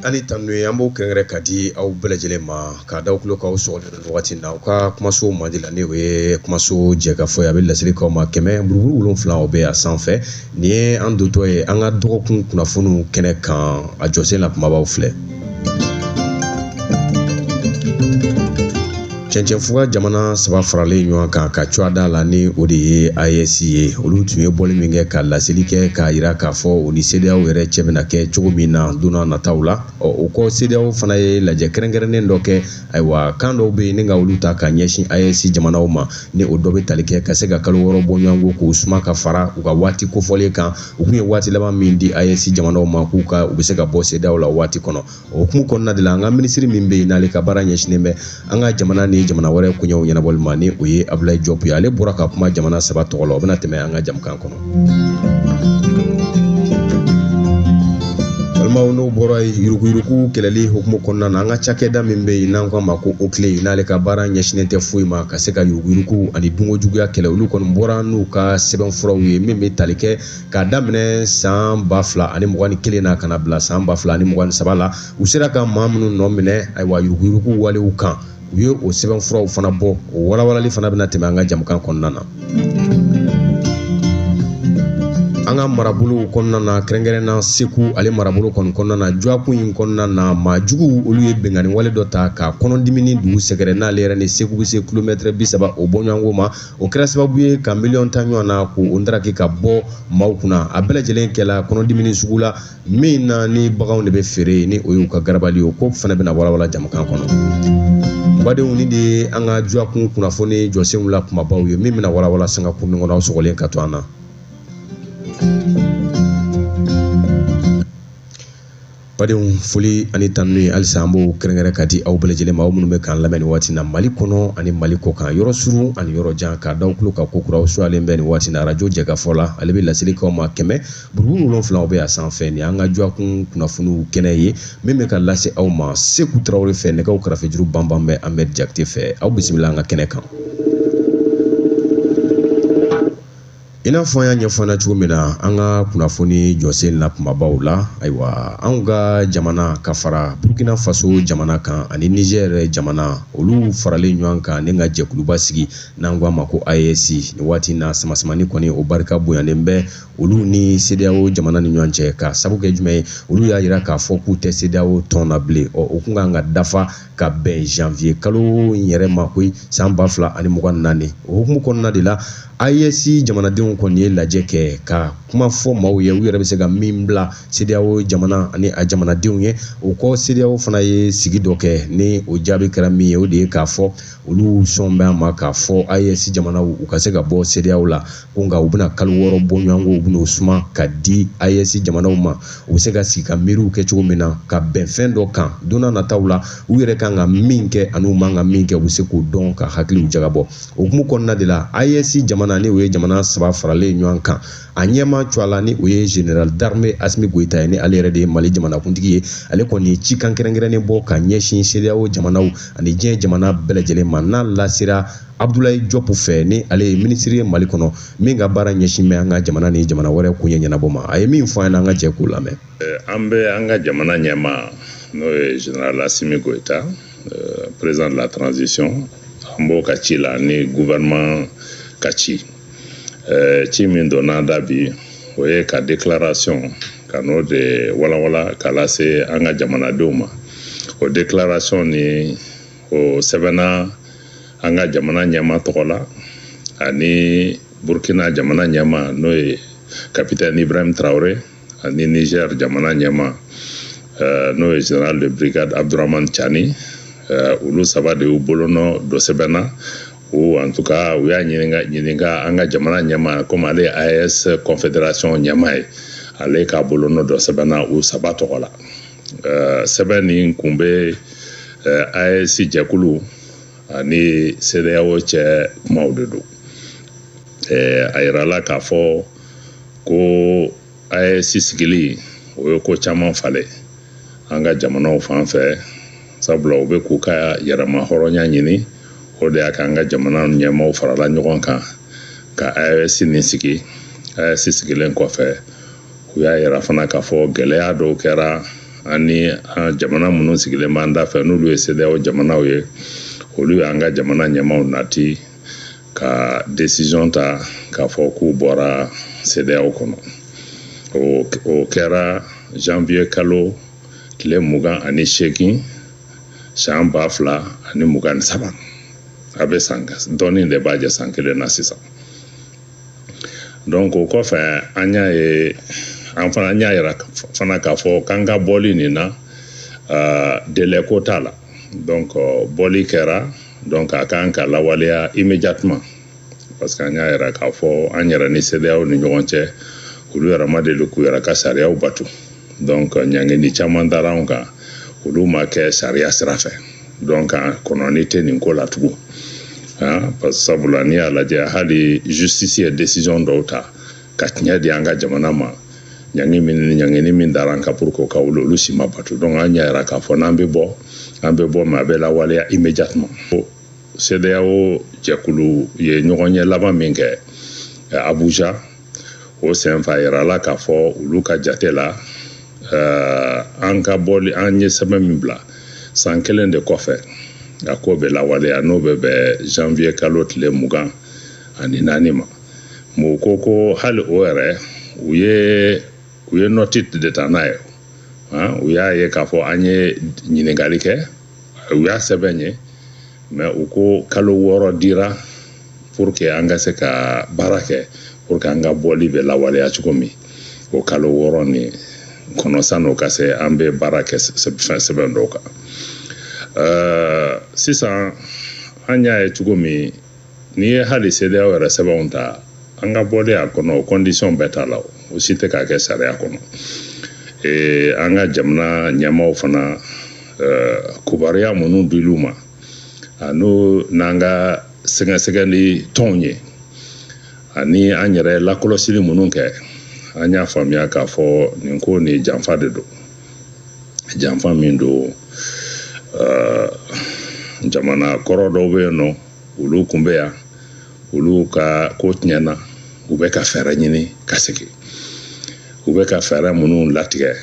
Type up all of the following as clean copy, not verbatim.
Ani tanu ye, an b'o kɛrɛnkɛrɛn ka di aw bɛɛ lajɛlen ma ka da tulo k'aw sɔgɔlen wagati na aw ka kumaso mandi la, ni o ye kumaso jɛkafɔ ye. A bɛ laseli k'aw ma 100.7, o bɛ a sanfɛ. Nin ye an dontɔ ye an ka dɔgɔkun kunnafoniw kɛnɛ kan. A jɔsen la kumabaw filɛ. Cɛncɛnfuga jamana saba faralen ɲɔgɔn kan ka cogoya da la, ni o de ye AES ye. Olu tun ye bɔli min kɛ ka laseli kɛ k'a yira k'a fɔ u ni CEDEAO yɛrɛ cɛ bɛna kɛ cogo min na don nataw la. Ɔ, o kɔ, CEDEAO fana ye lajɛ kɛrɛnkɛrɛnnen dɔ kɛ. Ayiwa, kan dɔw bɛ yen ni ka olu ta ka ɲɛsin AES jamanaw ma, ni o dɔ bɛ tali kɛ ka se ka kalo 6 bɔɲɔgɔnko k'o suma ka fara u ka waati kofɔlen kan. U tun ye waati laban min di AES jamanaw ma k'u ka u bɛ se ka bɔ CEDEAO la waati kɔnɔ. O hukumu kɔnɔna de la, an ka minisiri min bɛ yen n'ale ka baara ɲɛsinnen bɛ an ka jamana ni jamana wɛrɛ koɲɛw ɲɛnabɔli ma, ni o ye Abdoulaye Diop ye, ale bɔra ka kuma jamana saba tɔgɔ la. O bɛna tɛmɛ an ka jamukan kɔnɔ. Balimaw, n'o bɔra yuruguyurugu kɛlɛli hukumu kɔnɔna na, an ka cakɛda min bɛ yen n'an ko a ma ko OCLEI, n'ale ka baara ɲɛsinnen tɛ foyi ma ka se ka yuruguyurugu ani dunkojuguya kɛlɛ, olu kɔni bɔra n'u ka sɛbɛnfuraw ye min bɛ tali kɛ k'a daminɛ san 2021 na ka na bila san 2023 la. U sera ka maa minnu nɔ minɛ, ayiwa, yuruguyurugu walew kan, u ye o sɛbɛnfuraw fana bɔ. O walawalali fana bɛna tɛmɛ an ka jamukan kɔnɔna na. An ka marabolow kɔnɔna na, kɛrɛnkɛrɛn na Segu ale marabolo kɔni kɔnɔna na, dɔgɔkun in kɔnɔna na, maa juguw olu ye binkanni wale dɔ ta ka kɔnɔdimini dugu sɛgɛrɛ, n'ale yɛrɛ ni Segu bɛ se kilomɛtɛrɛ 30 o bɔɲɔgɔnko ma. O kɛra sababu ye ka miliyɔn 10 ɲɔgɔn na k'o ndaraki ka bɔ maaw kunna. A bɛɛ lajɛlen kɛla kɔnɔdimini sugu la min na ni baganw de bɛ feere, ni o y'u ka garabali ye. O ko fana bɛna walawala jamukan kɔnɔ. Badenw, ni de ye an ka dɔgɔkun kunnafoni jɔsenw la kumabaw ye min bɛna walawala sanga kunnin kɔnɔ. Aw sɔgɔlen ka to an na. Badenw, foli ani tanu ye halisa an b'o kɛrɛnkɛrɛn ka di aw bɛɛ lajɛlen ma, aw minnu bɛ k'an lamɛn nin waati na Mali kɔnɔ ani Mali kɔ kan, yɔrɔ surun ani yɔrɔ jan, k'a da tulo ka ko kura suyalen bɛ nin waati na arajo jɛkafɔ la. Ale bɛ laseli k'aw ma 100.7, o bɛ a sanfɛ. Nin an ka dɔgɔkun kunnafoniw kɛnɛ ye min bɛ ka lase aw ma Seku Tarawele fɛ, nɛgɛw kɛrɛfɛjuru banban bɛ Ahmed Jakite fɛ. Aw bisimila an ka kɛnɛ kan. I n'a fɔ an y'a ɲɛfɔ na cogo min na an ka kunnafoni jɔsen la kumabaw la, ayiwa, anw ka jamana ka fara Burkina Faso jamana kan ani Niger jamana, olu faralen ɲɔgɔn kan ni ka jɛkuluba sigi n'an ko a ma ko AES. Nin waati na, samasamani kɔni o barika bonyanen bɛ olu ni CEDEAO jamana ni ɲɔgɔn cɛ. Ka sabu kɛ jumɛn ye? Olu y'a yira k'a fɔ k'u tɛ CEDEAO tɔn na bilen. Ɔ, o kun kan ka dafa ka bɛn janvier kalo in yɛrɛ ma koyi, san 2024. O hukumu kɔnɔna de la, AES jamanadenw kɔni ye lajɛ kɛ ka kuma fɔ maaw ye u yɛrɛ bɛ se ka min bila CEDEAO jamana ani a jamanadenw ye. O kɔ, CEDEAO fana ye sigi dɔ kɛ, ni o jaabi kɛra min ye, o de ye k'a fɔ olu sɔn bɛ a ma k'a fɔ AES jamanaw u ka se ka bɔ CEDEAO la, ko nka u bɛna kalo 6 bɔɲɔgɔnko, u bɛn'o suma ka di AES jamanaw ma, u bɛ se ka sigi ka miiriw kɛ cogo min na ka bɛn fɛn dɔ kan don n'a nataw la, u yɛrɛ kan ka min kɛ ani u man ka min kɛ, u bɛ se k'o dɔn ka hakiliw jagabɔ. O hukumu kɔnɔna de la, AES jamana, ni o ye jamana saba faralen ɲɔgɔn kan, a ɲɛmaa cogoya la, ni o ye général d'armée Assimi Goïta ye, ni ale yɛrɛ de ye Mali jamanakuntigi ye, ale kɔni ye cikan kɛrɛnkɛrɛnnen bɔ ka ɲɛsin CEDEAO jamanaw ani diɲɛ jamana bɛɛ lajɛlen ma, n'a lasera Abdoulaye Diop fɛ, ni ale ye minisiri ye Mali kɔnɔ min ka baara ɲɛsin bɛ an ka jamana ni jamana wɛrɛ koɲɛ ɲɛnabɔ ma. A ye min fɔ an ɲɛna, an ka jɛ k'o lamɛn. An bɛ an ka jamana ɲɛmaa, n'o ye général Assimi Goïta, président de la transition, an b'o ka ci la ni gouvernement ka ci. Ci min donna da bi, o ye ka déclaration ka n'o de walawala k'a lase an ka jamanadenw ma. O déclaration ni o sɛbɛnna an ka jamana ɲɛmaa tɔgɔ la ani Burkina jamana ɲɛmaa, n'o ye capitaine Ibrahim Traoré, ani Niger jamana ɲɛmaa, n'o ye général de brigade Abdourahamane Tiani. Olu saba de y'u bolonɔ dɔ sɛbɛnna ou en tout cas u y'a ɲininka an ka jamana ɲɛmaa, komi ale ye AES confédération ɲɛmaa ye, ale k'a bolonɔ dɔ sɛbɛnna u saba tɔgɔ la. Sɛbɛn nin kun bɛ AES jɛkulu ani CEDEAO cɛ kumaw de don. A yirala k'a fɔ ko AES sigili, o ye ko caman falen an ka jamanaw fan fɛ, sabula u bɛ k'u ka yɛrɛma hɔrɔnya ɲini. O de y'a kɛ an ka jamana ɲɛmaaw farala ɲɔgɔn kan ka AES nin sigi. AES sigilen kɔfɛ, u y'a yira fana k'a fɔ gɛlɛya dɔw kɛra. Ani an jamana minnu sigilen b'an da fɛ, n'olu ye CEDEAO jamanaw ye, olu y'an ka jamana ɲɛmaaw nati ka décision ta k'a fɔ k'u bɔra CEDEAO kɔnɔ. O kɛra janvier kalo tile 28 san 2023. A bɛ san dɔɔnin de b'a jɛ san kelen na sisan. Donc o kɔfɛ, an y'a ye, an fana y'a yira fana k'a fɔ k'an ka bɔli nin na, délai ko t'a la. Donc bɔli kɛra, donc a kan ka lawaleya immédiatement, parce que an y'a yira k'a fɔ an yɛrɛ ni CEDEAO ni ɲɔgɔn cɛ, olu yɛrɛ ma deli k'u yɛrɛ ka sariyaw bato. Donc ɲangini caman dara anw kan, olu ma kɛ sariya sira fɛ. Donc kɔnɔni tɛ nin ko la tugun, parce que sabula n'i y'a lajɛ, hali justice ye décision dɔw ta ka tiɲɛ di an ka jamana ma, ɲangi min ɲangini min dara an kan pour que o ka wuli, olu si ma bato. Donc an y'a yira k'a fɔ n'an bɛ bɔ, an bɛ bɔ, mais a bɛ lawaleya immédiatement. CEDEAO jɛkulu ye ɲɔgɔn ɲɛ laban min kɛ Abuja, o senfɛ, a yirala k'a fɔ olu ka jate la, an ka bɔli, an ye sɛbɛn min bila, san kelen de kɔfɛ a ko bɛ lawaleya, n'o bɛ bɛn janvier kalo tile 24 ma. Mais u ko ko hali o yɛrɛ, u ye note de ta n'a ye. U y'a ye k'a fɔ an ye ɲininkali kɛ, u y'a sɛbɛn ye, mais u ko kalo 6 dira pour que an ka se ka baara kɛ pour que an ka bɔli bɛ lawaleya cogo min. O kalo 6 nin kɔnɔ, san'o ka se, an bɛ baara kɛ fɛn sɛbɛn dɔw kan. Sisan an y'a ye cogo min, n'i ye hali CEDEAO yɛrɛ sɛbɛnw ta, an ka bɔli a kɔnɔ, o condition bɛɛ t'a la, o si tɛ k'a kɛ sariya kɔnɔ. An ka jamana ɲɛmaaw fana, kibaruya minnu dil'u ma, n'o n'an ka sɛgɛsɛgɛli tɔnw ye, ani an yɛrɛ lakɔlɔsili minnu kɛ, an y'a faamuya k'a fɔ nin ko nin janfa de don, janfa min don. Jamana kɔrɔ dɔw bɛ yen nɔ, olu kun bɛ yan, olu ka ko tiɲɛna, u bɛ ka fɛɛrɛ ɲini ka segin, u bɛ ka fɛɛrɛ minnu latigɛ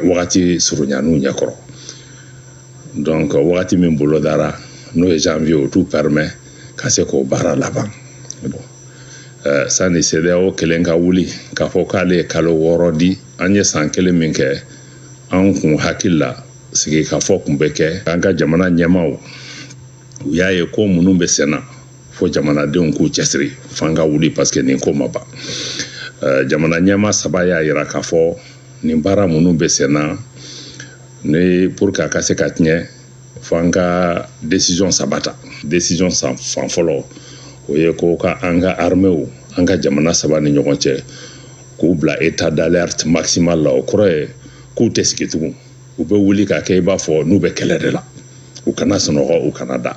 wagati surunyan'u ɲɛkɔrɔ. Donc wagati min bolodara, n'o ye janvier, o t'u permet ka se k'o baara laban. Sani CEDEAO kelen ka wuli k'a fɔ k'ale ye kalo 6 di, an ye san kelen min kɛ, an kun hakili la sigikafɔ kun bɛ kɛ. An ka jamana ɲɛmaaw, u y'a ye ko minnu bɛ sen na, fo jamanadenw k'u cɛsiri f'an ka wuli, parce que nin ko ma ban. Jamana ɲɛmaa saba y'a yira k'a fɔ nin baara minnu bɛ sen na ni, pour que a ka se ka tiɲɛ, fo an ka décision saba ta. Décision fan fɔlɔ, o ye ko ka an ka arméew, an ka jamana saba ni ɲɔgɔn cɛ, k'u bila état d'alerte maximal la. O kɔrɔ ye k'u tɛ sigi tugun, u bɛ wuli ka kɛ i b'a fɔ n'u bɛ kɛlɛ de la, u kana sunɔgɔ, u kana da.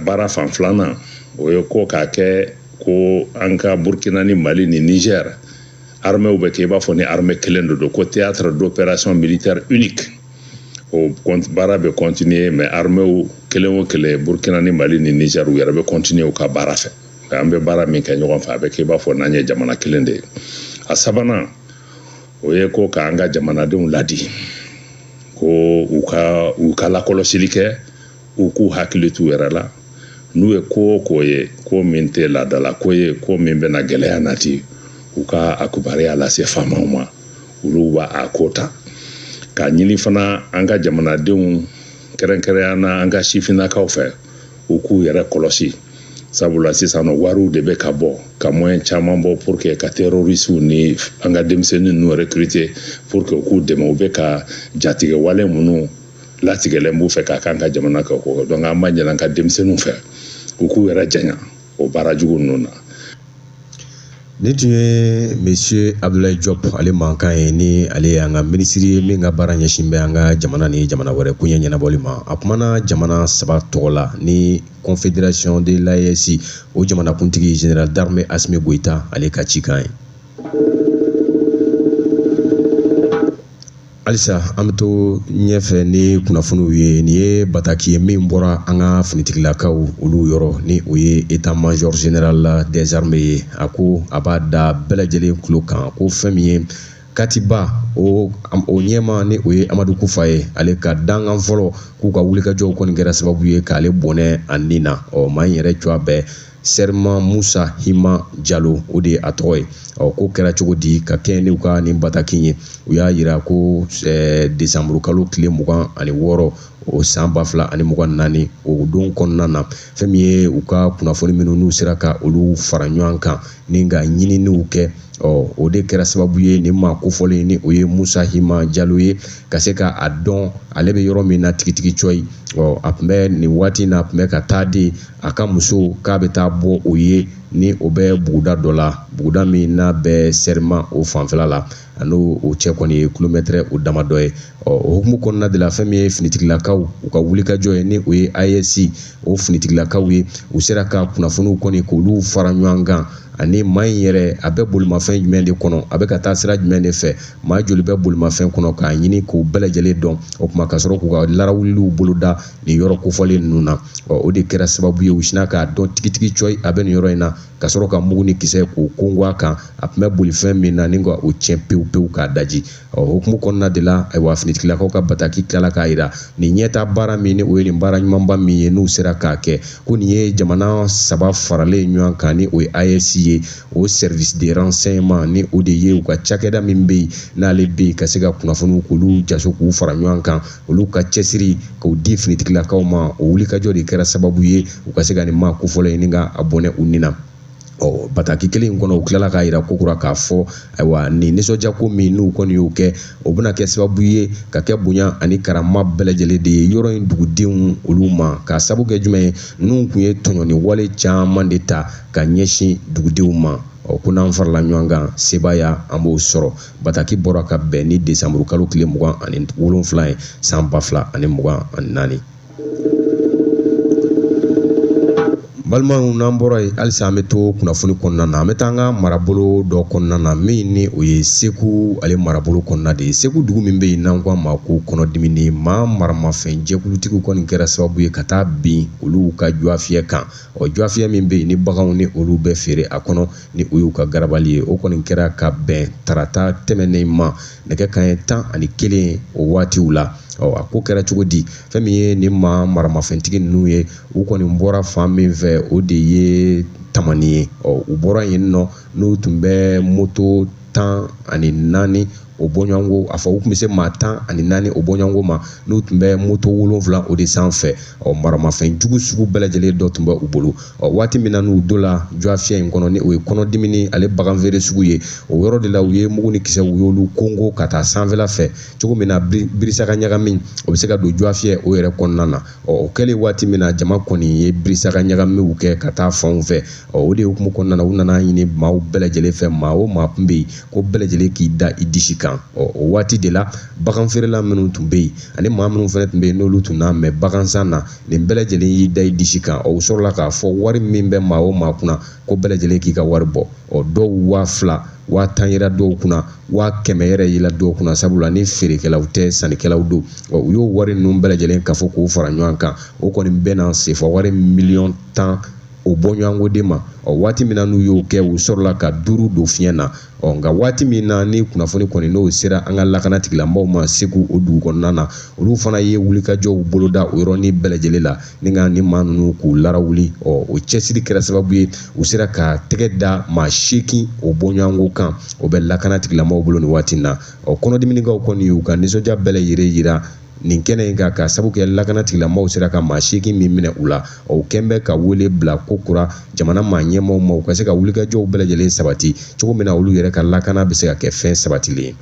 Baara fan filanan, o ye ko k'a kɛ ko an ka Burkina ni Mali ni Niger arméew bɛ kɛ i b'a fɔ ni armée kelen de don, ko théâtre d'opération militaire unique. O baara bɛ continuer, mais arméew kelen o kelen, Burkina ni Mali ni Niger, u yɛrɛ bɛ continuer u ka baara fɛ. An bɛ baara min kɛ ɲɔgɔn fɛ, a bɛ kɛ i b'a fɔ n'an ye jamana kelen de ye. A sabanan, o ye ko k'an ka jamanadenw ladi ko u ka lakɔlɔsili kɛ, u k'u hakili t'u yɛrɛ la. N'u ye ko o ko ye, ko min tɛ laadala ko ye, ko min bɛna gɛlɛya nati, u ka a kibaruya lase faamaw ma, olu b'a a ko ta. K'a ɲini fana an ka jamanadenw, kɛrɛnkɛrɛnya na an ka sifinnakaw fɛ, u k'u yɛrɛ kɔlɔsi, sabula sisan nɔ wariw de bɛ ka bɔ ka moyen caman bɔ pour que ka terroristes ni an ka denmisɛnnin ninnu recruter pour que u k'u dɛmɛ. U bɛ ka jatigɛ wale minnu latigɛlen b'u fɛ k'a k'an ka jamana kɛ ko. Donc an b'a ɲini an ka denmisɛnninw fɛ, u k'u yɛrɛ janya o baara jugu ninnu na. Nin tun ye Monsieur Abdoulaye Diop ale mankan ye, ni ale ye an ka minisiri ye min ka baara ɲɛsin bɛ an ka jamana ni jamana wɛrɛ koɲɛ ɲɛnabɔli ma. A kumana jamana saba tɔgɔ la ni Confédération de l'AES, o jamanakuntigi général d'armée Assimi Goïta ale ka cikan ye. Halisa an bɛ to ɲɛfɛ ni kunnafoniw ye. Nin ye bataki ye min bɔra an ka finitigilakaw olu yɔrɔ, ni o ye état major général des armées ye. A ko a b'a da bɛɛ lajɛlen tulo kan ko fɛn min ye Katiba o ɲɛma ni o ye Amadu Kufa ye, ale ka dankan fɔlɔ k'u ka wulikajɔw kɔni kɛra sababu ye k'ale bɔnɛ a nin na. Ɔ maa in yɛrɛ cogoya bɛɛ Serma Musa Hima Jalo, o de ye a tɔgɔ ye. Ɔ ko kɛra cogo di ka kɛ n'u ka nin bataki ye? U y'a yira ko desanburu kalo tile 26 o san 2024, o don kɔnɔna na, fɛn min ye u ka kunnafoni minnu n'u sera ka olu fara ɲɔgɔn kan ni ka ɲininiw kɛ, ɔ o de kɛra sababu ye nin maa kofɔlen ni o ye Musa Hima Jalo ye ka se ka a dɔn ale bɛ yɔrɔ min na tigitigi cɔyi. Ɔ a tun bɛ nin waati in na, a tun bɛ ka taa di a ka muso k'a bɛ taa bɔ o ye ni o bɛ buguda dɔ la, buguda min n'a bɛ Serma o fanfɛla la, a n'o o cɛ kɔni ye kilomɛtɛrɛ o damadɔ ye. Ɔ o hukumu kɔnɔna de la, fɛn min ye finitigilakaw u ka wulikajɔ ye ni o ye AES o finitigilakaw ye, u sera ka kunnafoniw kɔni k'olu fara ɲɔgɔn kan ani maa in yɛrɛ a bɛ bolimafɛn jumɛn de kɔnɔ, a bɛ ka taa sira jumɛn de fɛ, maa joli bɛ bolimafɛn kɔnɔ, k'a ɲini k'o bɛɛ lajɛlen dɔn. O tuma ka sɔrɔ k'u ka larawuliliw boloda nin yɔrɔ kofɔlen ninnu na. Ɔ o de kɛra sababu ye u sinna k'a dɔn tigitigi cɔyi a bɛ nin yɔrɔ in na, ka sɔrɔ ka mugu ni kisɛ k'o kongo a kan, a tun bɛ bolifɛn min na ni ka o tiɲɛ pewu pewu k'a daji. Ɔ hukumu kɔnɔna de la, ayiwa finitigilakaw ka bataki tilala k'a yira nin ɲɛta baara min ni o ye nin baara ɲumanba min ye n'u sera k'a kɛ, ko nin ye jamana 3 faralen ɲɔgɔn kan ni o ye AES ye, o service de renseignement ni o de ye u ka cakɛda min bɛ yen n'ale bɛ yen ka se ka kunnafoniw k'olu jaso k'u fara ɲɔgɔn kan, olu ka cɛsiri k'o di finitigilakaw ma, o wulikajɔ de kɛra sababu ye u ka se ka nin maa kofɔlen ni ka a bɔnɛ u nin na. Ɔ bataki kelen in kɔnɔ, u tilala k'a yira ko kura k'a fɔ ayiwa nin nisɔndiyako min n'u kɔni y'o kɛ, o bɛna kɛ sababu ye ka kɛ bonya ani karama bɛɛ lajɛlen de ye yɔrɔ in dugudenw olu ma, k'a sabu kɛ jumɛn ye, ninnu tun ye tɔɲɔni wale caman de ta ka ɲɛsin dugudenw ma. Ɔ ko n'an farala ɲɔgɔn kan sebaaya an b'o sɔrɔ. Bataki bɔra ka bɛn ni desanburu kalo tile 27 ye san 2024. Balimaw, n'an bɔra yen halisa an bɛ to kunnafoni kɔnɔna na, an bɛ taa an ka marabolo dɔ kɔnɔna na min ni o ye Segu ale marabolo kɔnɔna de ye. Segu dugu min bɛ yen n'an ko a ma ko kɔnɔdimini, maa maramafɛn jɛkulutigiw kɔni kɛra sababu ye ka taa bin olu ka juwafiyɛ kan. Ɔ juwafiyɛ min bɛ yen ni baganw ni olu bɛ feere a kɔnɔ ni o y'u ka garabali ye, o kɔni kɛra ka bɛn tarata tɛmɛnen ma nɛgɛ kanɲɛ 11 o waatiw la. Ɔ a ko kɛra cogo di? Fɛn min ye nin maa maramafɛntigi ninnu ye, u kɔni bɔra fan min fɛ o de ye Tamani ye. Ɔ u bɔra yen nɔ n'u tun bɛ moto 14 o bɔɲɔgɔnko, a fɔ u tun bɛ se maa 14 o bɔɲɔgɔnko ma, n'u tun bɛ moto 7 o de sanfɛ. Ɔ maramafɛn jugu sugu bɛɛ lajɛlen dɔ tun bɛ u bolo. Ɔ waati min na n'u donna juwafiyɛ in kɔnɔ ni o ye kɔnɔdimini ale bagan feere sugu ye, o yɔrɔ de la u ye mugu ni kisɛ u y'olu kongo ka taa sanfɛla fɛ cogo min na birisaka ɲagami o bɛ se ka don juwafiyɛ o yɛrɛ kɔnɔna na. Ɔ o kɛlen waati min na jama kɔni ye birisaka ɲagamiw kɛ ka taa fanw fɛ. Ɔ o de hukumu kɔnɔna na u nana ɲini maaw bɛɛ lajɛlen fɛ, maa o maa tun bɛ yen ko bɛɛ lajɛlen k'i da i disi kan. Ɔ o waati de la bagan feerela minnu tun bɛ yen ani maa minnu fana tun bɛ yen n'olu tun n'a mɛn bagan san na, nin bɛɛ lajɛlen y'i da i disi kan. Ɔ u sɔrɔla k'a fɔ wari min bɛ maa o maa kunna ko bɛɛ lajɛlen k'i ka wari bɔ. Ɔ dɔw 2000, 10,000 yera dɔw kunna, 100,000 yɛrɛ yela dɔw kunna, sabula ni feerekɛlaw tɛ sannikɛlaw don. Ɔ u y'o wari ninnu bɛɛ lajɛlen kafo k'o fara ɲɔgɔn kan, o kɔni bɛnna sefa wari 10,000,000 o bɔɲɔgɔnko de ma. Ɔ waati min na n'u y'o kɛ, u sɔrɔla ka 5 don fiɲɛ na. Ɔ nka waati min na ni kunnafoni kɔni n'o sera an ka lakana tigilamɔgɔw ma Segu o dugu kɔnɔna na, olu fana ye wulikajɔw boloda o yɔrɔnin bɛɛ lajɛlen la ni ka ni maa ninnu k'u larawuli. Ɔ o cɛsiri kɛra sababu ye u sera ka tɛgɛ da maa 8 o bɔɲɔgɔnko kan, o bɛ lakana tigilamɔgɔw bolo nin waati in na. Ɔ kɔnɔdiminikaw kɔni y'u ka nisɔndiya bɛɛ lajɛlen yira nin kɛnɛ in kan, ka sabu kɛ lakana tigilamɔgɔw sera ka maa 8 min minɛ u la. Ɔ u kɛn bɛ ka wele bila ko kura jamana maa ɲɛmaaw ma, u ka se ka wulikajɔw bɛɛ lajɛlen sabati cogo min na olu yɛrɛ ka lakana bɛ se ka kɛ fɛn sabatilen ye.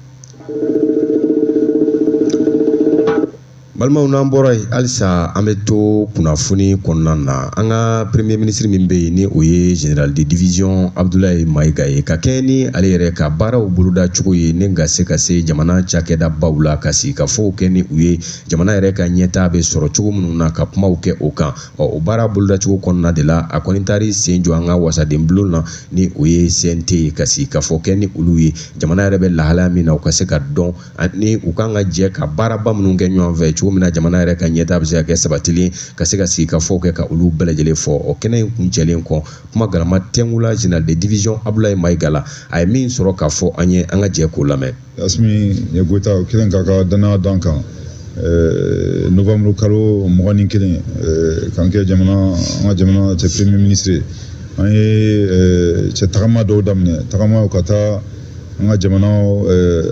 Balimaw, n'an bɔra yen halisa an bɛ to kunnafoni kɔnɔna na. An ka premier ministre min bɛ yen ni o ye général de division Abdoulaye Maïga ye, ka kɛɲɛ ni ale yɛrɛ ka baaraw boloda cogo ye ni ka se ka se jamana cakɛdabaw la, ka sigi ka fɔw kɛ ni u ye jamana yɛrɛ ka ɲɛtaa bɛ sɔrɔ cogo minnu na, ka kumaw kɛ o kan. Ɔ o baara boloda cogo kɔnɔna de la, a kɔni taar'i sen jɔ an ka wasaden bulon na ni o ye CNT ye, ka sigi ka fɔ kɛ ni olu ye jamana yɛrɛ bɛ lahalaya min na, u ka se ka dɔn ani u kan ka jɛ ka baaraba minnu kɛ ɲɔgɔn fɛ cogo cogo min na jamana yɛrɛ ka ɲɛtaa bɛ se ka kɛ sabatilen ka se ka sigikafɔw kɛ ka olu bɛɛ lajɛlen fɔ. O kɛnɛ in kuncɛlen kɔ, kuma galama tɛnkula général de division Abdoulaye Maïga la, a ye min sɔrɔ k'a fɔ an ye, an ka jɛ k'o lamɛn. Assimi Goïta kelen k'a ka danaya d'an kan novembre kalo 21, k'an kɛ jamana, an ka jamana cɛ premier ministre ye. An ye cɛ tagama dɔw daminɛ, tagamaw ka taa an ka jamana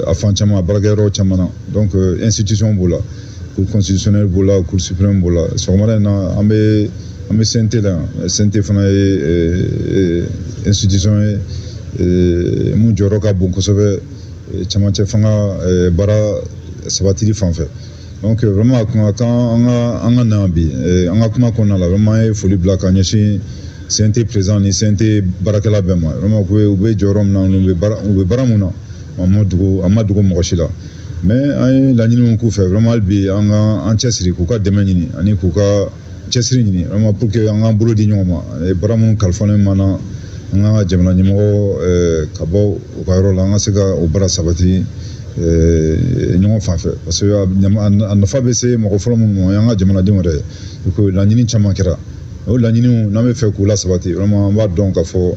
a fan caman, a baarakɛyɔrɔ caman na. Donc institution b'o la, cour constitutionnelle b'o la, cour suprême b'o la. Sɔgɔmada in na, an bɛ CNT la yan. CNT fana ye institution ye mun jɔyɔrɔ ka bon kosɛbɛ cɛmancɛ fanga baara sabatili fan fɛ. Donc vraiment, a kun ka kan an ka na bi. An ka kuma kɔnɔna la, vraiment, an ye foli bila ka ɲɛsin CNT président ni CNT baarakɛla bɛɛ ma. Vraiment, u bɛ jɔyɔrɔ min na, u bɛ baara mun na, a ma dogo mɔgɔ si la. Mais an ye laɲini min k'u fɛ, vraiment, hali bi an ka an cɛsiri k'u ka dɛmɛ ɲini ani k'u ka cɛsiri ɲini, vraiment, pour que an k'an bolo di ɲɔgɔn ma. Baara minnu kalifalen m'an na, an ka jamana ɲɛmɔgɔ ka bɔ u ka yɔrɔ la, an ka se ka o baara sabati ɲɔgɔn fan fɛ, parce que a nafa bɛ se mɔgɔ fɔlɔ minnu ma, o y'an ka jamanadenw yɛrɛ ye. Ko laɲini caman kɛra, o laɲiniw, n'an bɛ fɛ k'u lasabati, vraiment, an b'a dɔn k'a fɔ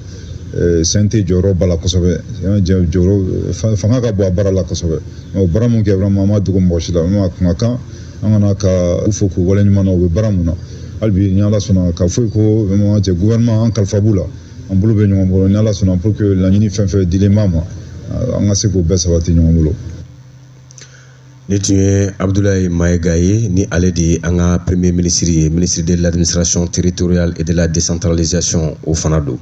CNT jɔyɔrɔ b'a la kosɛbɛ, jɔyɔrɔ fanga ka bon a baara la kosɛbɛ. O baara mun kɛ, vraiment, an ma dogo mɔgɔ si la. Vraiment, a kun ka kan an kana ka u fo k'u waleɲuman dɔn u bɛ baara mun na. Hali bi, ni Ala sɔnna, ka fɔ ko vraiment, cɛ gouvernement, an kalifa b'u la, an bolo bɛ ɲɔgɔn bolo, ni Ala sɔnna, pour que laɲini fɛn fɛn dilen b'a ma, an ka se k'o bɛɛ sabati ɲɔgɔn bolo. Ni tun ye Abdoulaye Maïga ye, ni ale de ye an ka premier ministre ye, ministre de l'administration territoriale et de la décentralisation, o fana don.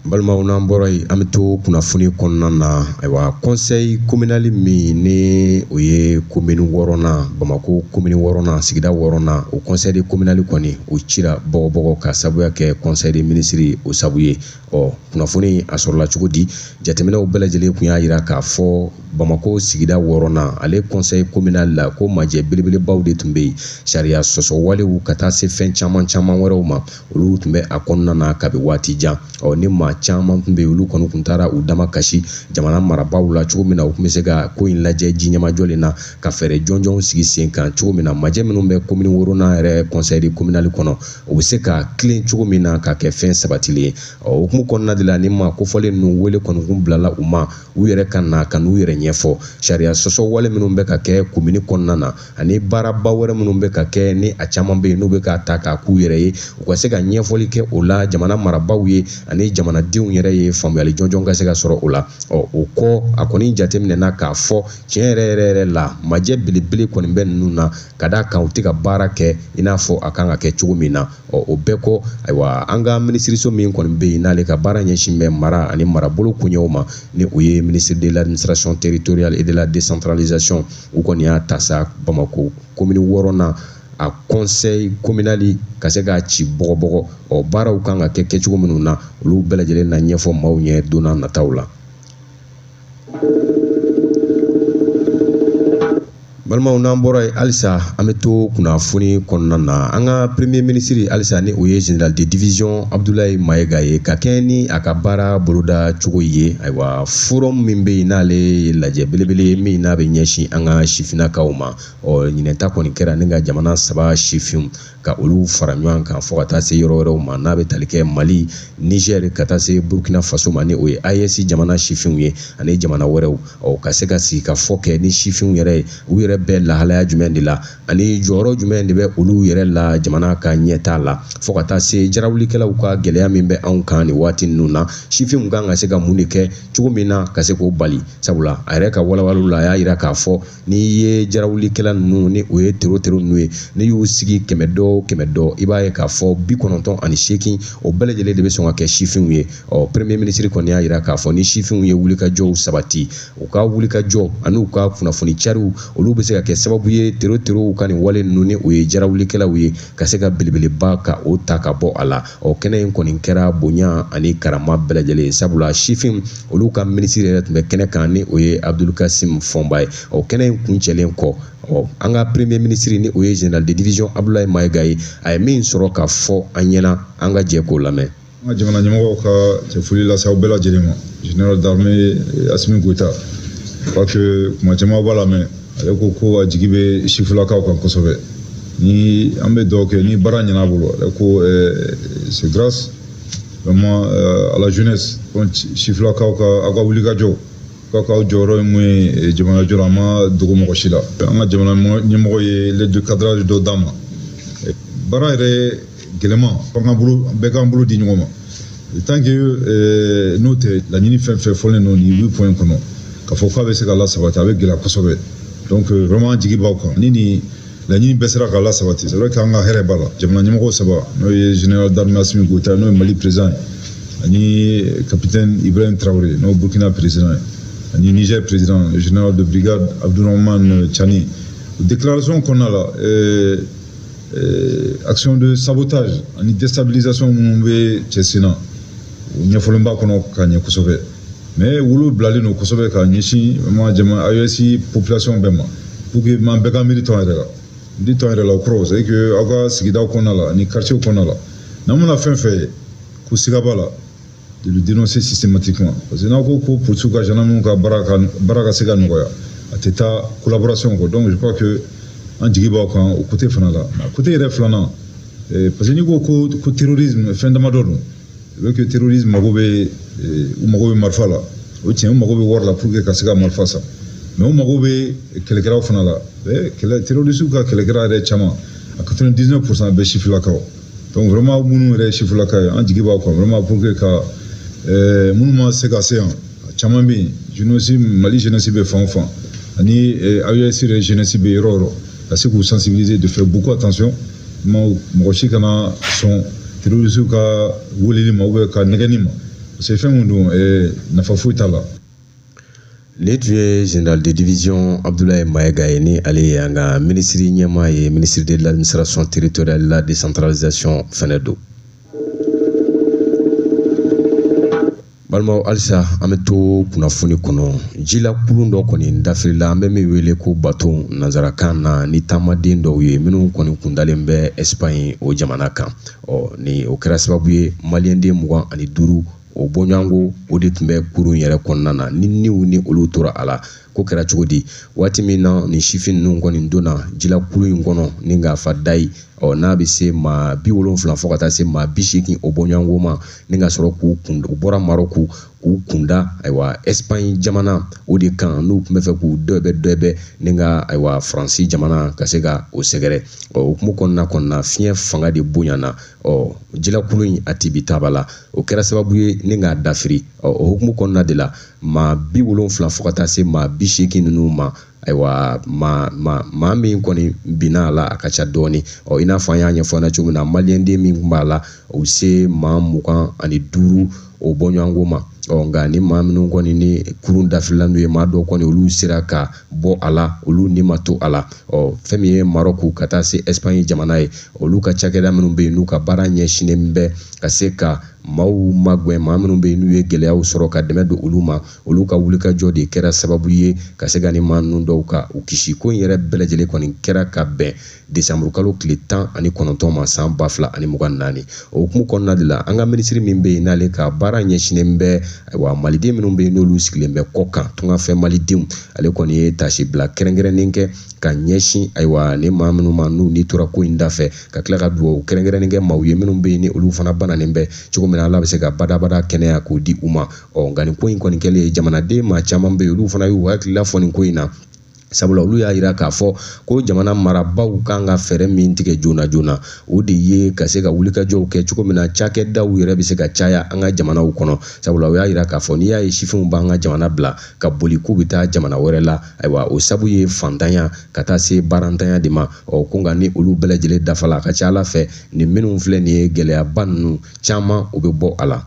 Balimaw, n'an bɔra yen, an bɛ to kunnafoni kɔnɔna na. Ayiwa, conseil communal min ni o ye commune wɔɔrɔnan, Bamako commune wɔɔrɔnan, sigida wɔɔrɔnan, o conseil communal kɔni, o cira bɔgɔbɔgɔ ka sababuya kɛ conseil des ministres o sabu ye. Ɔ, kunnafoni a sɔrɔla cogo di? Jateminɛw bɛɛ lajɛlen tun y'a jira k'a fɔ Bamako sigida wɔɔrɔnan, ale conseil communal la, ko majɛ belebelebaw de tun bɛ yen, sariya sɔsɔ walew ka taa se fɛn caman caman wɛrɛw ma, olu tun bɛ a kɔnɔna na kabi waati jan. Ɔ, ni maa caman tun bɛ yen, olu kɔni tun taara u dama kasi jamana marabaaw la cogo min na u tun bɛ se ka ko in lajɛ ji ɲɛmajɔlen na, ka fɛɛrɛ jɔnjɔnw sigi sen kan cogo min na majɛ minnu bɛ commune wɔɔrɔnan yɛrɛ conseil communal kɔnɔ, o bɛ se ka tilen cogo min na ka kɛ fɛn sabatilen ye. Ɔ, o hukumu kɔnɔna de la, ni maa kofɔlen ninnu wele kɔni kun bilala u ma, u yɛrɛ ka na ka n'u yɛrɛ ɲɛfɔ sariya sɔsɔ wale minnu bɛ ka kɛ komini kɔnɔna na, ani baaraba wɛrɛ minnu bɛ ka kɛ, ni a caman bɛ yen n'u bɛ ka ta k'a k'u yɛrɛ ye, u ka se ka ɲɛfɔli kɛ o la jamana marabaaw ye ani jamanadenw yɛrɛ ye, faamuyali jɔnjɔn ka se ka sɔrɔ o la. Ɔ, o kɔ, a kɔni jateminɛna k'a fɔ tiɲɛ yɛrɛ yɛrɛ yɛrɛ la, majɛ belebele kɔni bɛ ninnu na, ka d'a kan u tɛ ka baara kɛ i n'a fɔ a kan ka kɛ cogo min na. Ɔ, o bɛɛ kɔ, ayiwa, an ka minisiriso min kɔni bɛ yen, n'ale ka baara ɲɛsin bɛ mara ani marabolo koɲɛw ma, ni o ye ministre de l'administration territoriale et de la décentralisation, u kɔni y'a ta sa Bamako commune wɔɔrɔnan a conseil communal ka se k'a ci bɔgɔbɔgɔ. Ɔ, baaraw kan ka kɛ kɛcogo minnu na, olu bɛɛ lajɛlen na ɲɛfɔ maaw ɲɛ don n'a nataw la. Balimaw, n'an bɔra yen, halisa an bɛ to kunnafoni kɔnɔna na. An ka premier ministre halisa, ni o ye général de division Abdoulaye Maïga ye, ka kɛɲɛ ni a ka baara boloda cogo ye, ayiwa, forum min bɛ yen, n'ale ye lajɛ belebele ye min n'a bɛ ɲɛsin an ka sifinnakaw ma. Ɔ, ɲinɛta kɔni kɛra ni ka jamana saba sifinw ka olu fara ɲɔgɔn kan fo ka taa se yɔrɔ wɛrɛw ma, n'a bɛ tali kɛ Mali, Niger, ka taa se Burkina Faso ma, ni o ye AES jamana sifinw ye, ani jamana wɛrɛw. Ɔ, ka se ka sigi ka fɔ kɛ ni sifinw yɛrɛ ye, u yɛrɛ bɛ lahalaya jumɛn de la, ani jɔyɔrɔ jumɛn de bɛ olu yɛrɛ la jamana ka ɲɛtaa la, fo ka taa se jarawulikɛlaw ka gɛlɛya min bɛ anw kan nin waati ninnu na, sifinw kan ka se ka mun de kɛ cogo min na ka se k'o bali. Sabula a yɛrɛ ka walawalaliw la, a y'a jira k'a fɔ n'i ye jarawulikɛla ninnu, ni o ye tero tero ninnu ye, n'i y'u sigi 100 dɔ 100 dɔ, i b'a ye k'a fɔ 98, o bɛɛ lajɛlen de bɛ sɔn ka kɛ sifinw ye. Ɔ, premier ministre kɔni y'a jira k'a fɔ ni sifinw ye wulikajɔw sabati, u ka wulikajɔ ani u ka kunnafoni cariw, olu bɛ se ka kɛ sababu ye tero terow ka nin wale ninnu, ni o ye jarawulikɛlaw ye, ka se ka belebeleba ka o ta ka bɔ a la. Ɔ, kɛnɛ in kɔni kɛra bonya ani karama bɛɛ lajɛlen ye, sabula sifin olu ka minisiri yɛrɛ tun bɛ kɛnɛ kan, ni o ye Abdul Kassim Fɔnba ye. Ɔ, kɛnɛ in kuncɛlen kɔ, ɔ, an ka premier ministre, ni o ye général de division Abdoulaye Maïga ye, a ye min sɔrɔ ka fɔ an ɲɛna, an ka jɛ k'o lamɛn. An ka jamana ɲɛmɔgɔw ka cɛfoli lase aw bɛɛ lajɛlen ma, général d'armée Assimi Goïta. Je crois que kuma caman b'a la mɛ ale ko ko a jigi bɛ sifilakaw kan kosɛbɛ. Ni an bɛ dugawu kɛ ni baara ɲɛna a bolo, ale ko c'est grâce vraiment à la jeunesse. Donc sifilakaw ka aw ka wulikajɔ k'aw k'aw jɔyɔrɔ ye mun ye jamana jɔ la, an ma dogo mɔgɔ si la. An ka jamana ɲɛmɔgɔ ye lettre de cadrage dɔ d'an ma. Baara yɛrɛ gɛlɛman, an ka bolo bɛɛ k'an bolo di ɲɔgɔn ma. Tant que n'o tɛ, laɲini fɛn fɛn fɔlen don nin 8 points kɔnɔ, k'a fɔ k'a bɛ se ka lasabati, a bɛ gɛlɛya kosɛbɛ. Donc vraiment an jigi b'aw kan ni nin laɲini bɛɛ sera ka lasabati. C'est vrai k'an ka hɛrɛ b'a la. Jamana ɲɛmɔgɔ saba, n'o ye général d'armée Assimi Goïta, n'o ye Mali président ye, ani capitaine Ibrahim Traoré, n'o ye Burkina président ye, ani Niger président, le général de brigade Abdourahmane Tiani, déclaration kɔnɔna la, action de sabotage ani déstabilisation minnu bɛ cɛ sen na, o ɲɛfɔlen b'a kɔnɔ ka ɲɛ kosɛbɛ. Mais wolo bilalen don kosɛbɛ ka ɲɛsin vraiment jama AES population bɛɛ ma, pour que man bɛɛ ka miiri tɔn yɛrɛ la. Miiri tɔn yɛrɛ la, o kɔrɔ c'est que aw ka sigidaw kɔnɔna la ani quartier kɔnɔna la, n'an mana fɛn fɛn ye ko siga b'a la, de le dénoncer systématiquement, parce que n'aw ko ko polisiw ka gendarmew ka baara ka se ka nɔgɔya, a tɛ taa collaboration kɔ. Donc je crois que an jigi b'aw kan o côté fana la. Mais côté yɛrɛ filanan, parce que n'i ko ko terrorisme, fɛn damadɔ don. C'est vrai que terrorisme mago bɛ, u mago bɛ marifa la, o tiɲɛ, u mago bɛ wari la pour que ka se ka marifa san, mais u mago bɛ kɛlɛkɛlaw fana la. Kɛlɛ terroriste ka kɛlɛkɛla yɛrɛ caman, a 99% bɛ sifilakaw. Donc vraiment minnu yɛrɛ ye sifilaka ye, an jigi b'aw kan vraiment pour que ka minnu ma se ka se yan, a caman bɛ yen. Jeunesse, Mali jeunesse bɛ fan o fan, ani AES yɛrɛ jeunesse bɛ yɔrɔ o yɔrɔ, ka se k'u sensibiliser de faire beaucoup attention. Mɔgɔ si kana sɔn terroriste ka weleli ma ou bien ka nɛgɛnni ma, parce que fɛn min don, nafa foyi t'a la. Nin tun ye général de division Abdoulaye Mayiga ye, ni ale ye an ka minisiri ɲɛmaa ye, ministre de l'administration territoriale, la décentralisation fɛnɛ don. Balimaw, halisa an bɛ to kunnafoni kɔnɔ. Jilakurun dɔ kɔni dafirila, an bɛ min wele ko bateau nanzarakan na, ni taamaden dɔw ye minnu kɔni kundalen bɛ Espagne o jamana kan. Ɔ ni o kɛra sababu ye maliyɛnden 25 o bɔɲɔgɔnko o de tun bɛ kurun yɛrɛ kɔnɔna na, ni niw ni olu tora a la. Ko kɛra cogo di? Waati min na nin sifin ninnu kɔni donna jilakurun in kɔnɔ ni k'a fa dayi, ɔ n'a bɛ se maa 70 fo ka taa se maa 80 o bɔɲɔgɔnko ma, ni ka sɔrɔ k'u kun, u bɔra Marɔku k'u kunda ayiwa Espagne jamana o de kan, n'u tun bɛ fɛ k'u dɔ bɛ ni ka ayiwa Faransi jamana ka se ka o sɛgɛrɛ. Ɔ o hukumu kɔnɔna fiɲɛ fanga de bonyana, ɔ jilakurun in a tibi taba la, o kɛra sababu ye ni k'a dafiri. Ɔ o hukumu kɔnɔna de la, maa 70 fo ka taa se maa 80 ninnu ma, ayiwa maa min kɔni binna a la, a ka ca dɔɔni. Ɔ i n'a fɔ an y'a ɲɛfɔ an cogo min na, maliyɛnden min tun b'a la, o bɛ se maa 25 o bɔɲɔgɔnko ma. Ɔ nka ni maa minnu kɔni ni kurun dafirila n'u ye, maa dɔw kɔni olu sera ka bɔ a la, olu ni ma to a la. Ɔ fɛn min ye Marɔku ka taa se Espagne jamana ye, olu ka cakɛda minnu bɛ yen n'u ka baara ɲɛsinnen bɛ ka se ka maaw magɛn, maa minnu bɛ yen n'u ye gɛlɛyaw sɔrɔ ka dɛmɛ don olu ma, olu ka wulikajɔ de kɛra sababu ye ka se ka ni maa ninnu dɔw ka u kisi. Ko in yɛrɛ bɛɛ lajɛlen kɔni kɛra ka bɛn desanburu kalo tile 19 ma san 2024. O hukumu kɔnɔna de la, an ka minisiri min bɛ yen n'ale ka baara ɲɛsinnen bɛ ayiwa maliden minnu bɛ yen n'olu sigilen bɛ kɔ kan, tungafɛ malidenw, ale kɔni ye tasibila kɛrɛnkɛrɛnnen kɛ ka ɲɛsin ayiwa ni maa minnu ma n'u ni tora ko in dafɛ, ka tila ka dugawu kɛrɛnkɛrɛnnen kɛ maaw ye minnu bɛ yen ni olu fana bananen bɛ cogo min na, Ala bɛ se ka badabada kɛnɛya k'o di u ma. Ɔ nka nin ko in kɔni kɛlen, jamanaden maa caman bɛ yen, olu fana y'u hakilila fɔ nin ko in na, sabula olu y'a yira k'a fɔ ko jamana marabaaw kan ka fɛɛrɛ min tigɛ joona joona, o de ye ka se ka wulikajɔw kɛ cogo min na cakɛdaw yɛrɛ bɛ se ka caya an ka jamanaw kɔnɔ. Sabula u y'a yira k'a fɔ n'i y'a ye sifinw b'an ka jamana bila ka boli k'u bɛ taa jamana wɛrɛ la, ayiwa o sabu ye fantanya ka taa se baarantanya de ma. Ɔ ko nka ni olu bɛɛ lajɛlen dafala, a ka ca Ala fɛ nin minnu filɛ nin ye gɛlɛyaba ninnu caman o bɛ bɔ a la.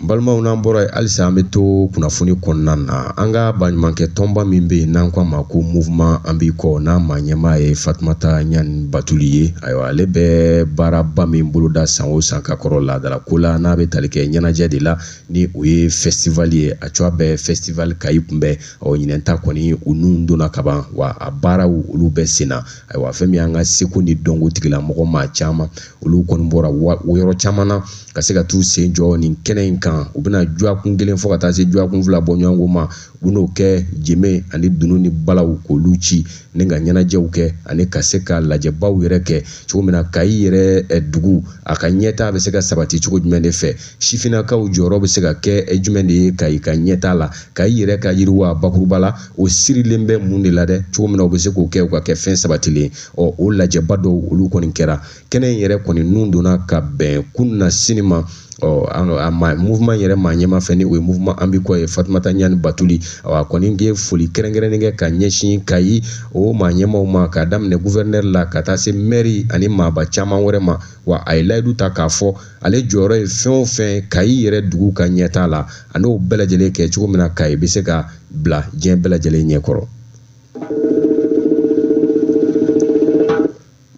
Balimaw, n'an bɔra yen halisa an bɛ to kunnafoni kɔnɔna na. An ka baɲumankɛ tɔnba min bɛ yen n'an ko a ma ko mouvement an b'i kɔ, n'a maa ɲɛmaa ye Fatumata Ɲani Batuli ye, ayiwa ale bɛ baaraba min boloda san o san ka kɔrɔ laadala ko la, n'a bɛ tali kɛ ɲɛnajɛ de la, ni o ye festival ye, a cogoya bɛ festival Kayi kunbɛn. Ɔ ɲinɛn ta kɔni u nun donna kaban, wa a baaraw olu bɛ sen na. Ayiwa fɛn min y'an ka seko ni dɔnko tigilamɔgɔ maa caman, olu kɔni bɔra yɔrɔ caman na ka se ka t'u sen jɔ nin kɛnɛ in kan. kan u bɛna dɔgɔkun kelen fo ka taa se dɔgɔkun 2 bɔ ɲɔgɔn ma, u bɛn'o kɛ jeme ani dunun ni balaw k'olu ci ni ka ɲɛnajɛw kɛ ani ka se ka lajɛbaw yɛrɛ kɛ cogo min na Kayi yɛrɛ dugu a ka ɲɛtaa bɛ se ka sabati cogo jumɛn de fɛ, sifinnakaw jɔyɔrɔ bɛ se ka kɛ jumɛn de ye Kayi ka ɲɛtaa la, Kayi yɛrɛ ka yiriwa bakuruba la o sirilen bɛ mun de la dɛ, cogo min na u bɛ se k'o kɛ u ka kɛ fɛn sabatilen. Ɔ o lajɛba dɔw olu kɔni kɛra kɛnɛ in yɛrɛ kɔni nun donna ka bɛn kunun na sini ma. Ɔ a ma mouvement yɛrɛ maa ɲɛma fɛ ni o ye mouvement an bi kɔ ye Fatumata Ɲani Batuli, a kɔni ye foli kɛrɛnkɛrɛnnen kɛ ka ɲɛsin Kayi o maa ɲɛmaw ma k'a daminɛ gouverneur la ka taa se maire ani maaba caman wɛrɛ ma. Wa a ye layidu ta k'a fɔ ale jɔyɔrɔ ye fɛn o fɛn Kayi yɛrɛ dugu ka ɲɛtaa la, a n'o bɛɛ lajɛlen kɛ cogo min na Kayi bɛ se ka bila diɲɛ bɛɛ lajɛlen ɲɛkɔrɔ.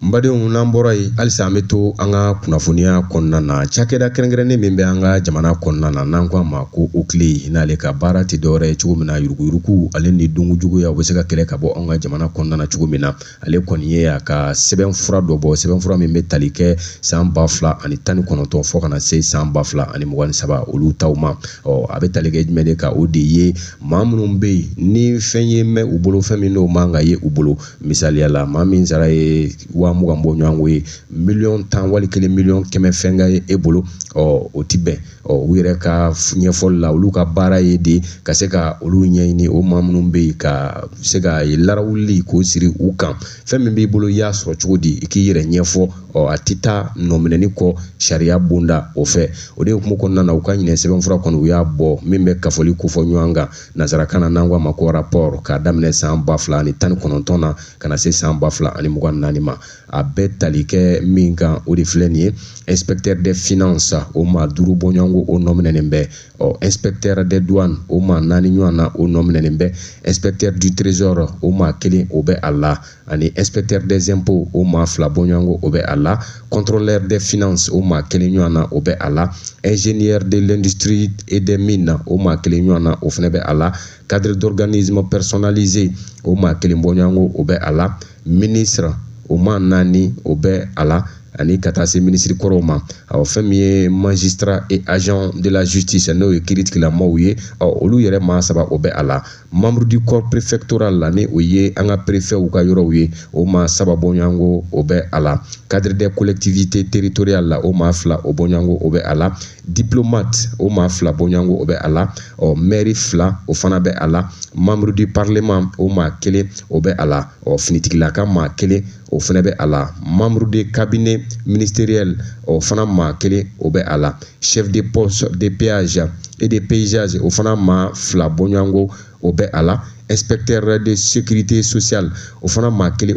N badenw, n'an bɔra yen halisa an bɛ to an ka kunnafoniya kɔnɔna na. Cakɛda kɛrɛnkɛrɛnnen min bɛ an ka jamana kɔnɔna na n'an ko a ma ko OCLEI, n'ale ka baara tɛ dɔwɛrɛ ye cogo min na yuruguyurugu ale ni dungujuguya u bɛ se ka kɛlɛ ka bɔ an ka jamana kɔnɔna na cogo min na, ale kɔni ye a ka sɛbɛnfura dɔ bɔ, sɛbɛnfura min bɛ tali kɛ san 2019 fo ka na se san 2023 olu taw ma. Ɔ a bɛ tali kɛ jumɛn de kan, o de ye maa minnu bɛ yen ni fɛn ye mɛn u bolo, fɛn min n'o man ka ye u bolo. Misaliya la, maa min sara ye 20,000 bɔ ɲɔgɔn ye, 10 miliyɔn wali 1 miliyɔn 100 fɛn ka ye e bolo, ɔ o ti bɛn. Ɔ u yɛrɛ ka ɲɛfɔli la, olu ka baara ye de ka se ka olu ɲɛɲini, o maa minnu bɛ yen ka se ka larawuli k'o siri u kan. Fɛn min b'i bolo i y'a sɔrɔ cogo di, i k'i yɛrɛ ɲɛfɔ. Ɔ a tɛ taa nɔminɛni kɔ sariya bonda o fɛ. O de hukumu kɔnɔna na, u ka ɲinɛ sɛbɛnfura kɔni u y'a bɔ min bɛ kafoli kofɔ ɲɔgɔn kan nansarakan na n'an ko a ma ko rapport, k'a daminɛ san 2019 na ka na se san 2024 ma. A bɛɛ tali kɛ min kan, o de filɛ nin ye: inspecteur des finances, o maa 5 bɔɲɔgɔnko o nɔ minɛnen bɛ. Ɔ inspecteur des douanes, o maa 4 ɲɔgɔn na o nɔ minɛnen bɛ. Inspecteur du trésor, o maa 1 o bɛ a la, ani inspecteur des impôts, o maa 2 bɔɲɔgɔnko o bɛ a la. Contrôleur des finances, o maa 1 ɲɔgɔn na o bɛ a la. Ingénieur de l'industrie et des mines, o maa 1 ɲɔgɔn na o fana bɛ a la. Cadre d'organisme personnalisé, o maa 1 bɔɲɔgɔnko o bɛ a la. Ministre, o maa 4 o bɛ a la, ani ka taa se minisiri kɔrɔw ma. Ɔ fɛn min ye magistrat et agent de la justice, n'o ye kiiritigilamaw ye, ɔ olu yɛrɛ maa 3 o bɛ a la. Membre du corps préfectoral la, ni o ye an ka préfetw ka yɔrɔw ye, o maa 3 bɔɲɔgɔnko o bɛ a la. Cadre des collectivités territoriales la, o maa 2 o bɔɲɔgɔnko o bɛ a la. Diplomate, o maa 2 bɔɲɔgɔnko o bɛ a la. Ɔ maire 2 o fana bɛ a la. Membre du parlement, o maa 1 o bɛ a la. Ɔ finitigilaka maa 1 o fana bɛ a la. Membre de cabinet ministériel, o fana maa 1 o bɛ a la. Chef de poste de péage et de paysage, o fana maa 2 bɔɲɔgɔnko o bɛ a la. Inspecteur de sécurité sociale, o fana maa 1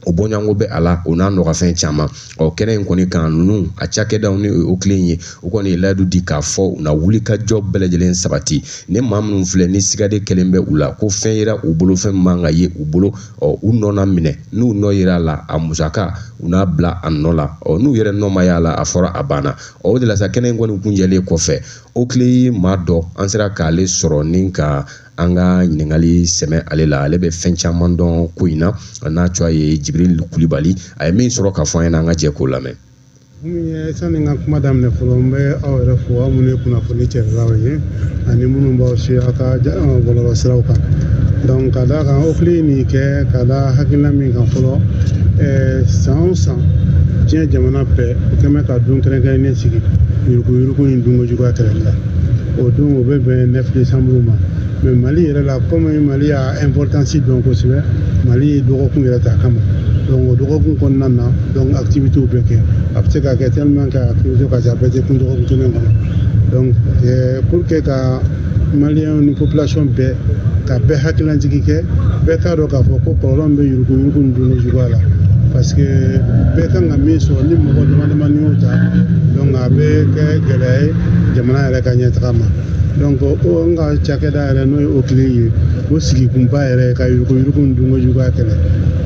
o bɔɲɔgɔnko bɛ a la, o n'a nɔgɔfɛn caman. Ɔ kɛnɛ in kɔni kan, ninnu a cakɛdaw ni o kelen ye, o kɔni ye layidu di k'a fɔ u na wuli ka jɔ bɛɛ lajɛlen sabati ni maa minnu filɛ ni sigade kɛlen bɛ u la ko fɛn yera u bolo, fɛn min man ka ye u bolo. Ɔ u nɔ na minɛ, n'u nɔ yera a la, a musaka u n'a bila a nɔ la. Ɔ n'u yɛrɛ nɔ ma y'a la, a fɔra a banna. Ɔ o de la sa, kɛnɛ in kɔni kunjɛlen kɔfɛ, OCLEI maa dɔ an sera k'ale sɔrɔ ni ka an ka ɲininkali sɛmɛ ale la. Ale bɛ fɛn caman dɔn ko in na, n'a tɔgɔ ye Jibril Kulibali. A ye min sɔrɔ ka fɔ an ɲɛna, an ka jɛ k'o lamɛn. Mun ye, sani n ka kuma daminɛ fɔlɔ, n bɛ aw yɛrɛ fo, aw minnu ye kunnafoni cɛlaw ye ani minnu b'aw se aw ka bɔlɔlɔ siraw kan. Donc ka d'a kan OCLEI nin kɛ ka da hakilina min kan fɔlɔ, san o san diɲɛ jamana bɛɛ o kɛn bɛ ka don kɛrɛnkɛrɛnnen sigi yuruguyurugu ni dunkojuguya kɛlɛli la. O don o bɛ bɛn 9 décembre ma. Mais Mali yɛrɛ la, komi Mali y'a importance dɔn kosɛbɛ, Mali ye dɔgɔkun yɛrɛ ta a kama. Donc o dɔgɔkun kɔnɔna na, donc activités bɛ kɛ, a bɛ se ka kɛ tellement que activité ka ca, a bɛɛ tɛ kun dɔgɔkun kelen kɔnɔ. Donc pour que ka maliyɛnw ni population bɛɛ ka bɛɛ hakililajigi kɛ, bɛɛ k'a dɔn k'a fɔ ko kɔlɔlɔ min bɛ yuruguyurugu ni dunkojuguya la, parce que bɛɛ kan ka min sɔrɔ ni mɔgɔ dama damani y'o ta, donc a bɛ kɛ gɛlɛya ye jamana yɛrɛ ka ɲɛtaga ma. Donc o n ka cakɛda yɛrɛ, n'o ye OCLEI ye, o sigikunba yɛrɛ ka yuruguyurugu ni dunkojuguya kɛlɛ.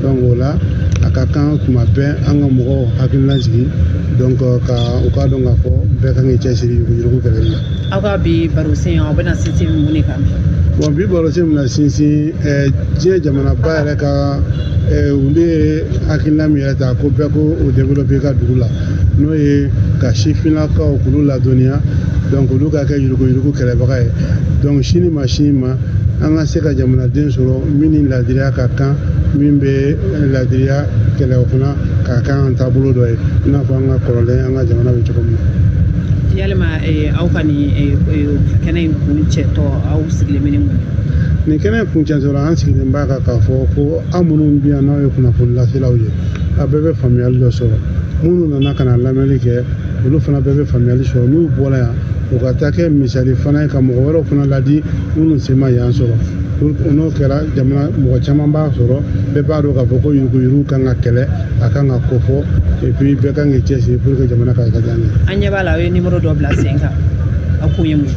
Donc o la a ka kan tuma bɛɛ an ka mɔgɔw hakili lajigin, donc ka u k'a dɔn k'a fɔ Bɛɛ kan k'i cɛsiri yuruguyurugu kɛlɛli la. Aw ka bi barosen, aw bɛna sinsin mun de kan bi? Bon, bi barosen bɛna sinsin diɲɛ jamanaba yɛrɛ ka olu ye hakilina min yɛrɛ ta ko bɛɛ ko o développer i ka dugu la, n'o ye ka sifinnakaw k'olu ladɔnniya, donc olu ka kɛ yuruguyurugu kɛlɛbaga ye. Donc sini ma sini ma, an ka se ka jamanaden sɔrɔ min ni laadiriya ka kan, min bɛ laadiriya kɛlɛ, o fana k'a kɛ an taabolo dɔ ye, i n'a fɔ an ka kɔrɔlen an ka jamana bɛ cogo min na. Yalima aw ka nin kɛnɛ in kun cɛtɔ, aw sigilen bɛ ni mun ye? Nin kɛnɛ in kun cɛtɔ la, an sigilen b'a kan k'a fɔ ko aw minnu bɛ yan, n'aw ye kunnafoni laselaw ye, a bɛɛ bɛ faamuyali dɔ sɔrɔ. Minnu nana ka na lamɛnni kɛ, olu fana bɛɛ bɛ faamuyali sɔrɔ. N'u bɔra yan, u ka taa kɛ misali fana ye ka mɔgɔ wɛrɛw fana ladi minnu sen ma yan sɔrɔ. N'o kɛra, jamana mɔgɔ caman b'a sɔrɔ, bɛɛ b'a dɔn k'a fɔ ko yuruguyurugu kan ka kɛlɛ, a kan ka kofɔ, et puis bɛɛ kan k'i cɛsiri pour que jamana ka taa ɲɛ. An ɲɛ b'a la, aw ye nimoro dɔ bila sen kan, a kun ye mun ye?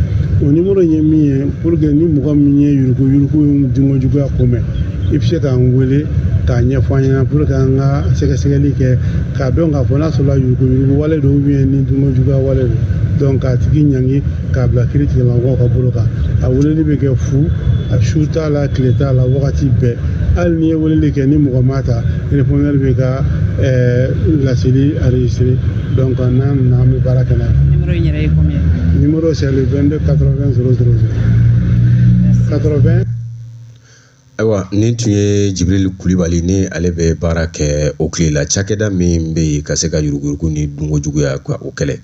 O nimoro ye min ye, pour que ni mɔgɔ min ye yuruguyurugu dunko juguya ko mɛn, i bɛ se k'an wele k'a ɲɛfɔ an ɲɛna, pour que an ka sɛgɛsɛgɛli kɛ k'a dɔn k'a fɔ n'a sɔrɔla yuruguyurugu wale don ou bien ni dunko juguya wale don. Donc k'a tigi ɲangi k'a bila kiiri tigilamɔgɔw ka bolo kan. A weleli bɛ kɛ fu, a su t'a la, tile t'a la, wagati bɛɛ. Hali n'i ye weleli kɛ ni mɔgɔ ma ta, répondeur bɛ ka laseli enregistré. Donc n'an nana, an bɛ baara kɛ n'a ye. Numéro in yɛrɛ ye combien? Numéro, c'est le 22 80 000 80. Ayiwa, nin tun ye Jibril Kulibali ni ale bɛ baara kɛ OCLEI la, cakɛda min bɛ yen ka se ka yuruguyurugu ni dunko juguya ka o kɛlɛ.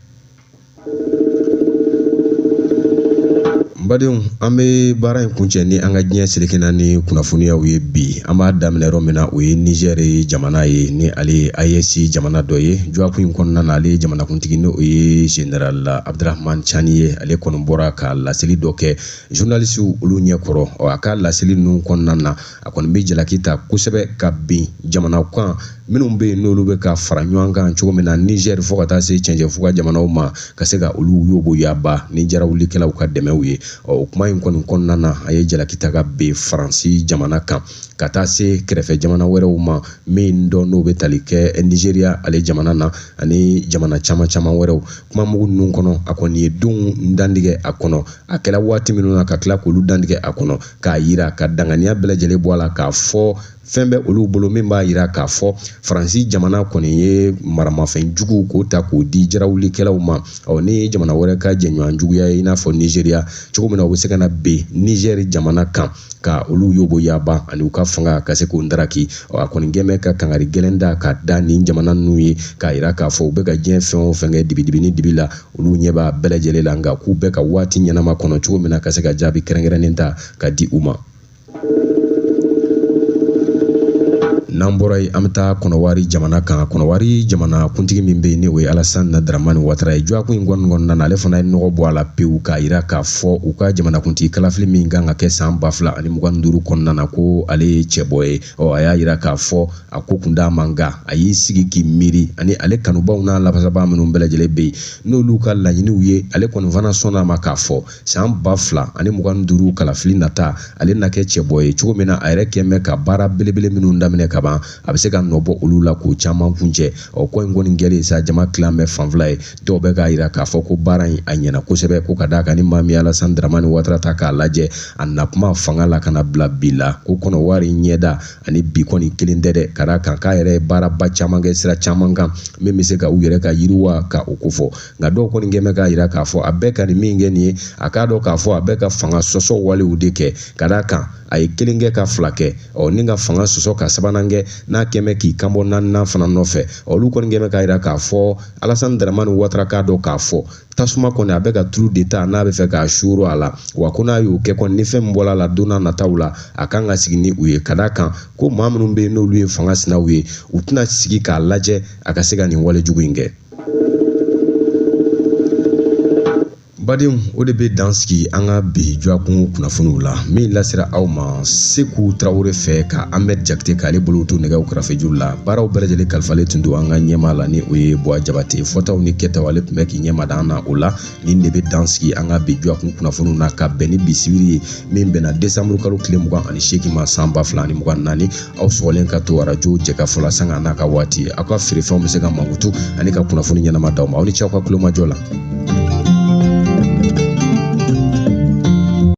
N badenw, an bɛ baara in kuncɛ ni an ka diɲɛ seleke naani kunnafoniyaw ye bi. An b'a daminɛ yɔrɔ min na, o ye Niger jamana ye, ni ale ye AES jamana dɔ ye. Dɔgɔkun in kɔnɔna na, ale ye jamanakuntigi, ni o ye général Abdramane Tiani ye. Ale kɔni bɔra ka laseli dɔ kɛ journaliste olu ɲɛkɔrɔ. A ka laseli ninnu kɔnɔna na, a kɔni bɛ jalaki ta kosɛbɛ ka bin jamana kan minnu bɛ yen, n'olu bɛ ka fara ɲɔgɔn kan cogo min na Niger fo ka taa se cɛncɛnfuga jamanaw ma, ka se ka olu yoboyaba ni jarawulikɛlaw ka dɛmɛw ye. O kuma in kɔni kɔnɔna na, a ye jalaki ta ka bin Faransi jamana kan ka taa se kɛrɛfɛ jamana wɛrɛw ma min dɔn n'o bɛ tali kɛ Nigeria ale jamana na ani jamana caman caman wɛrɛw. Kuma mugu ninnu kɔnɔ, a kɔni ye denw dantigɛ a kɔnɔ, a kɛra waati minnu na ka tila k'olu dantigɛ a kɔnɔ, k'a yira ka danganiya bɛɛ lajɛlen bɔ a la, k'a fɔ fɛn bɛ olu bolo min b'a yira k'a fɔ Faransi jamana kɔni ye maramafɛn jugu k'o ta k'o di jarawulikɛlaw ma. Ɔ ni jamana wɛrɛ ka jɛɲɔgɔn juguya ye, i n'a fɔ Nigeria, cogo min na u bɛ se ka na bin Niger jamana kan ka olu yoboyaba ani u ka fanga ka se k'o ndaraki. A kɔni gɛn bɛ ka kangari gɛlɛn da ka da nin jamana ninnu ye, k'a yira k'a fɔ u bɛ ka diɲɛ fɛn o fɛn kɛ dibidibi ni dibi la, olu ɲɛ b'a bɛɛ lajɛlen la, nka k'u bɛ ka waati ɲɛnama kɔnɔ cogo min na ka se ka jaabi kɛrɛnkɛrɛnnen ta ka di u ma. N'an bɔra yen, an bɛ taa Kɔnɔwari jamana kan. Kɔnɔwari jamana kuntigi min bɛ yen, ni o ye Alassane Dramane Ouattara ye, dɔgɔkun in kɔni kɔnɔna na, ale fana ye nɔgɔ bɔ a la pewu k'a yira k'a fɔ u ka jamanakuntigi kalafili min kan ka kɛ san 2025 kɔnɔna na, ko ale ye cɛbɔ ye. Ɔ a y'a yira k'a fɔ a ko kun d'a ma, nka a y'i sigi k'i miiri ani ale kanubaw n'a lafasabaa minnu bɛɛ lajɛlen bɛ yen, n'olu ka laɲiniw ye. Ale kɔni fana sɔnna a ma k'a fɔ san 2025 kalafili nata, ale na kɛ cɛbɔ ye cogo min na, a yɛrɛ kɛn bɛ ka baara belebele minnu daminɛ ka ban, a bɛ se ka nɔ bɔ olu la k'o caman kuncɛ. Ɔ ko in kɔni kɛlen sa, jama tilan bɛ fan fila ye. Dɔw bɛ k'a yira k'a fɔ ko baara in a ɲɛna kosɛbɛ, ko ka d'a kan ni maa min ye Alassane Dramane Ouattara ta k'a lajɛ, a na kuma fanga la ka na bila bi la, ko Kɔnɔwari ɲɛda ani bi kɔni kelen tɛ dɛ, ka d'a kan k'a yɛrɛ ye baaraba caman kɛ sira caman kan min bɛ se ka u yɛrɛ ka yiriwa ka o kofɔ. Nka dɔw kɔni kɛn bɛ k'a yira k'a fɔ a bɛɛ ka nin min kɛ nin ye, a k'a dɔn k'a fɔ a bɛɛ ka fanga sɔsɔ walew de kɛ, ka d'a kan a ye kelen kɛ ka fila kɛ, ɔ ni ka fanga sɔsɔ ka sabanan kɛ, n'a kɛn bɛ k'i kanbɔ naaninan fana nɔfɛ. Olu kɔni kɛn bɛ k'a yira k'a fɔ Alassane Dramane Ouattara k'a dɔn k'a fɔ tasuma kɔni a bɛ ka tulu de ta n'a bɛ fɛ k'a suuru a la, wa ko n'a y'o kɛ kɔni, ni fɛn min bɔra a la don n'a nataw la, a kan ka sigi ni u ye, ka d'a kan ko maa minnu bɛ yen n'olu ye fanga sinaw ye, u tɛna sigi k'a lajɛ a ka se ka nin wale jugu in kɛ. Badenw, o de bɛ dan sigi an ka bi dɔgɔkun kunnafoniw la min lasera aw ma Seku Tarawele fɛ ka Ahmed Jakite k'ale bolo to nɛgɛw kɛrɛfɛjuru la. Baaraw bɛɛ lajɛlen kalifalen tun don an ka ɲɛmaa la, ni o ye Buwa Jabate. Fɔtaw ni kɛtaw, ale tun bɛ k'i ɲɛma da an na o la. Nin de bɛ dan sigi an ka bi dɔgɔkun kunnafoniw na ka bɛn ni bi sibiri ye min bɛnna desanburu kalo tile 28 ma san 2024. Aw sɔgɔlen ka to arajo jɛkafɔ la sanga n'a ka waati. Aw ka feerefɛnw bɛ se ka mankutu ani ka kunnafoni ɲɛnama d'aw ma. Aw ni ce aw ka tulomajɔ la.